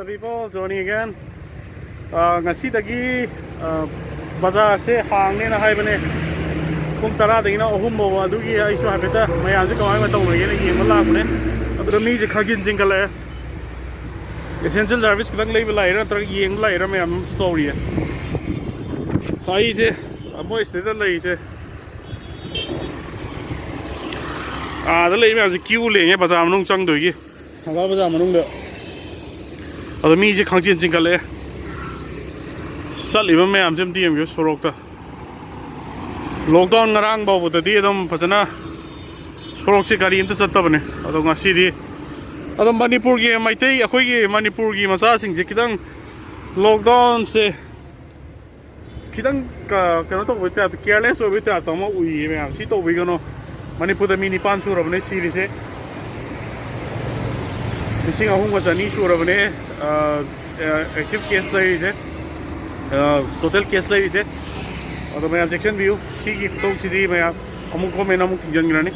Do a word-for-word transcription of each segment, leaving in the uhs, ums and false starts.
People, Johnny again. ꯑ, ꯉꯁꯤꯗꯒꯤ, ꯑ, ꯕꯖꯥꯔꯁꯦ ꯍꯥꯡꯅꯦꯅ ꯍꯥꯏꯕꯅꯦ, ꯄꯨꯡ ꯇꯔꯥꯗꯒꯤꯅ ꯑꯍꯨꯝ ꯐꯥꯎꯕ꯫ ꯑꯗꯨꯒꯤ ꯑꯩꯁꯨ ꯍꯥꯏꯐꯦꯠꯇ ꯃꯌꯥꯝꯁꯦ ꯀꯃꯥꯏꯅ ꯇꯧꯅꯒꯦꯅ ꯌꯦꯡꯕ ꯂꯥꯛꯄꯅꯦ꯫ ꯑꯗꯨꯗ ꯃꯤꯁꯦ ꯈꯥꯒꯤꯟ ꯆꯤꯡꯈꯠꯂꯛꯑꯦ꯫ Essential service ꯈꯤꯇꯪ ꯂꯩꯕ ꯂꯥꯛꯏꯔꯥ ꯅꯠꯇ꯭ꯔꯒ ꯌꯦꯡꯕ ꯂꯥꯛꯏꯔꯥ ꯃꯌꯥꯝ ꯑꯃꯁꯨ ꯇꯧꯔꯤꯌꯦ꯫ ꯑꯩꯁꯦ ꯃꯣꯏ ꯁꯤꯗ ꯂꯩꯔꯤꯁꯦ, ꯑꯥꯗ ꯂꯩ ꯃꯌꯥꯝꯁꯦ ꯀ꯭ꯌꯨ ꯂꯦꯡꯉꯦ ꯕꯖꯥꯔ ꯃꯅꯨꯡ ꯆꯪꯗꯣꯏꯒꯤ꯫ ꯊꯪꯒꯥꯜ ꯕꯖꯥꯔ ꯃꯅꯨꯡꯗ꯫ ꯑꯗꯣ ꯃꯤꯁꯦ ꯈꯪꯆꯦꯟ ꯆꯤꯟꯈꯠꯂꯛꯑꯦ꯫ ꯆꯠꯂꯤꯕ ꯃꯌꯥꯝꯁꯦ ꯑꯝꯇ ꯌꯦꯡꯕꯤꯌꯨ ꯁꯣꯔꯣꯛꯇ꯫ Lockdown ꯉꯔꯥꯡ ꯐꯥꯎꯕꯗꯗꯤ ꯑꯗꯨꯝ ꯐꯖꯅ ꯁꯣꯔꯣꯛꯁꯦ ꯒꯥꯔꯤ ꯑꯝꯇ ꯆꯠꯇꯕꯅꯦ꯫ ꯑꯗꯣ ꯉꯁꯤꯗꯤ ꯑꯗꯨꯝ ꯃꯅꯤꯄꯨꯔꯒꯤ ꯃꯩꯇꯩ, ꯑꯩꯈꯣꯏꯒꯤ ꯃꯅꯤꯄꯨꯔꯒꯤ ꯃꯆꯥꯁꯤꯡꯁꯦ ꯈꯤꯇꯪ lockdownꯁꯦ ꯈꯤꯇꯪ ꯀ-, ꯀꯩꯅꯣ ꯇꯧꯕꯩ ꯇꯥꯏꯞꯇ, careless ꯑꯣꯏꯕꯩ ꯇꯥꯏꯞꯇ ꯑꯃ ꯎꯏꯌꯦ ꯃꯌꯥꯝ꯫ ꯁꯤ ꯇꯧꯕꯤꯒꯅꯣ꯫ ꯃꯅꯤꯄꯨꯔꯗ ꯃꯤ ꯅꯤꯄꯥꯟ ꯁꯨꯔꯕꯅꯦ ꯁꯤꯔꯤꯁꯦ꯫ ꯂꯤꯁꯤꯡ ꯑꯍꯨꯝꯒ ꯆꯅꯤ ꯁꯨꯔꯕꯅꯦ꯫ ꯑ, ꯑ, active case ꯂꯩꯔꯤꯁꯦ꯫ ꯑ, total case ꯂꯩꯔꯤꯁꯦ꯫ ꯑꯗꯣ ꯃꯌꯥꯝ ꯆꯦꯛꯁꯤꯟꯕꯤꯌꯨ꯫ ꯁꯤꯒꯤ ꯈꯨꯇꯧꯁꯤꯗꯤ ꯃꯌꯥꯝ ꯑꯃꯨꯛ government ꯑꯃꯨꯛ ꯊꯤꯡꯖꯤꯟꯈ꯭ꯔꯅꯤ꯫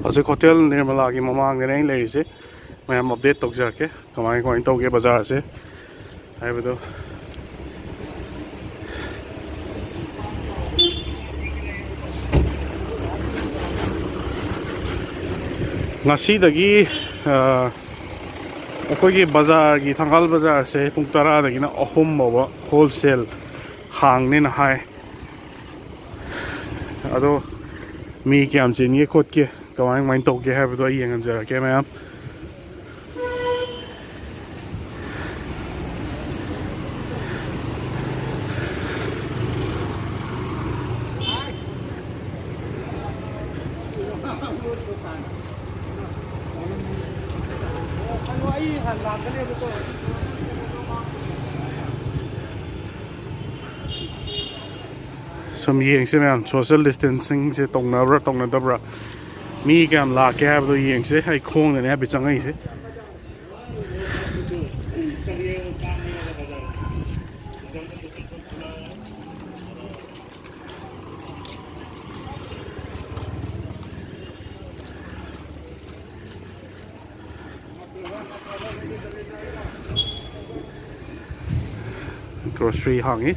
ꯍꯧꯖꯤꯛ ꯍꯣꯇꯦꯜ ꯅꯤꯔꯃꯂꯥꯒꯤ ꯃꯃꯥꯡꯗꯅꯦ ꯑꯩꯅ ꯂꯩꯔꯤꯁꯦ꯫ ꯃꯌꯥꯝ update ꯇꯧꯖꯔꯛꯀꯦ, ꯀꯃꯥꯏ ꯀꯃꯥꯏꯅ ꯇꯧꯒꯦ ꯕꯖꯥꯔꯁꯦ ꯍꯥꯏꯕꯗꯣ꯫ ꯉꯁꯤꯗꯒꯤ, ꯑ, ꯑꯩꯈꯣꯏꯒꯤ ꯕꯖꯥꯔꯒꯤ, ꯊꯪꯒꯥꯜ ꯕꯖꯥꯔꯁꯦ ꯄꯨꯡ ꯇꯔꯥꯗꯒꯤꯅ ꯑꯍꯨꯝ ꯐꯥꯎꯕ wholesale ꯍꯥꯡꯅꯦꯅ ꯍꯥꯏ꯫ ꯑꯗꯣ ꯃꯤ ꯀꯌꯥꯝ ꯆꯤꯟꯒꯦ ꯈꯣꯠꯀꯦ, ꯀꯃꯥꯏ ꯀꯃꯥꯏꯅ ꯇꯧꯒꯦ ꯍꯥꯏꯕꯗꯣ ꯑꯩ ꯌꯦꯡꯍꯟꯖꯔꯛꯀꯦ ꯃꯌꯥꯝ꯫ ꯁꯨꯝ ꯌꯦꯡꯁꯦ ꯃꯌꯥꯝ, social distancingꯁꯦ ꯇꯧꯅꯕ꯭ꯔꯥ ꯇꯧꯅꯗꯕ꯭ꯔꯥ, ꯃꯤ ꯀꯌꯥꯝ ꯂꯥꯛꯀꯦ ꯍꯥꯏꯕꯗꯣ ꯌꯦꯡꯁꯦ꯫ ꯑꯩ ꯈꯣꯡꯅꯅꯦ ꯍꯥꯏꯐꯦꯠ ꯆꯪꯉꯛꯏꯁꯦ꯫ ꯒ꯭ꯔꯣꯁꯔꯤ ꯍꯥꯡꯉꯤ꯫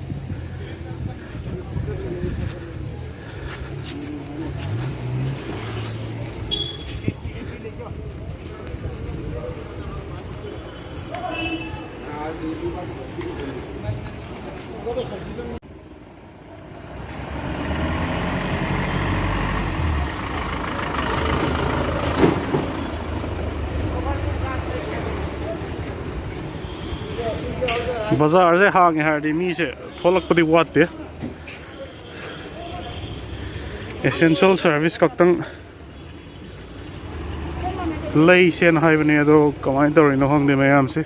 ꯕꯖꯥꯔꯁꯦ ꯍꯥꯡꯉꯦ ꯍꯥꯏꯔꯗꯤ ꯃꯤꯁꯦ ꯊꯣꯛꯂꯛꯄꯗꯤ ꯋꯥꯠꯇꯦ꯫ ꯑꯦꯁꯦꯟꯁꯤꯌꯦꯜ ꯁꯥꯔꯚꯤꯁ ꯈꯛꯇꯪ ꯂꯩꯁꯦꯅ ꯍꯥꯏꯕꯅꯦ, ꯑꯗꯣ ꯀꯃꯥꯏꯅ ꯇꯧꯔꯤꯅꯣ ꯈꯪꯗꯦ ꯃꯌꯥꯝꯁꯦ꯫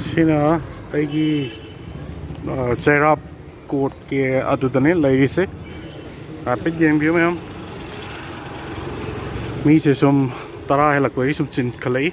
ꯁꯤꯅ ꯑꯩꯒꯤ, ꯑ, ꯆꯩꯔꯥꯞ ꯀꯣꯔꯠꯀꯤ ꯑꯗꯨꯗꯅꯦ ꯂꯩꯔꯤꯁꯦ꯫ ꯍꯥꯏꯐꯦꯠ ꯌꯦꯡꯕꯤꯌꯨ ꯃꯌꯥꯝ꯫ ꯃꯤꯁꯦ ꯁꯨꯝ ꯇꯔꯥ ꯍꯦꯜꯂꯛꯄꯒꯤ ꯁꯨꯝ ꯆꯤꯟꯈꯠꯂꯛꯏ꯫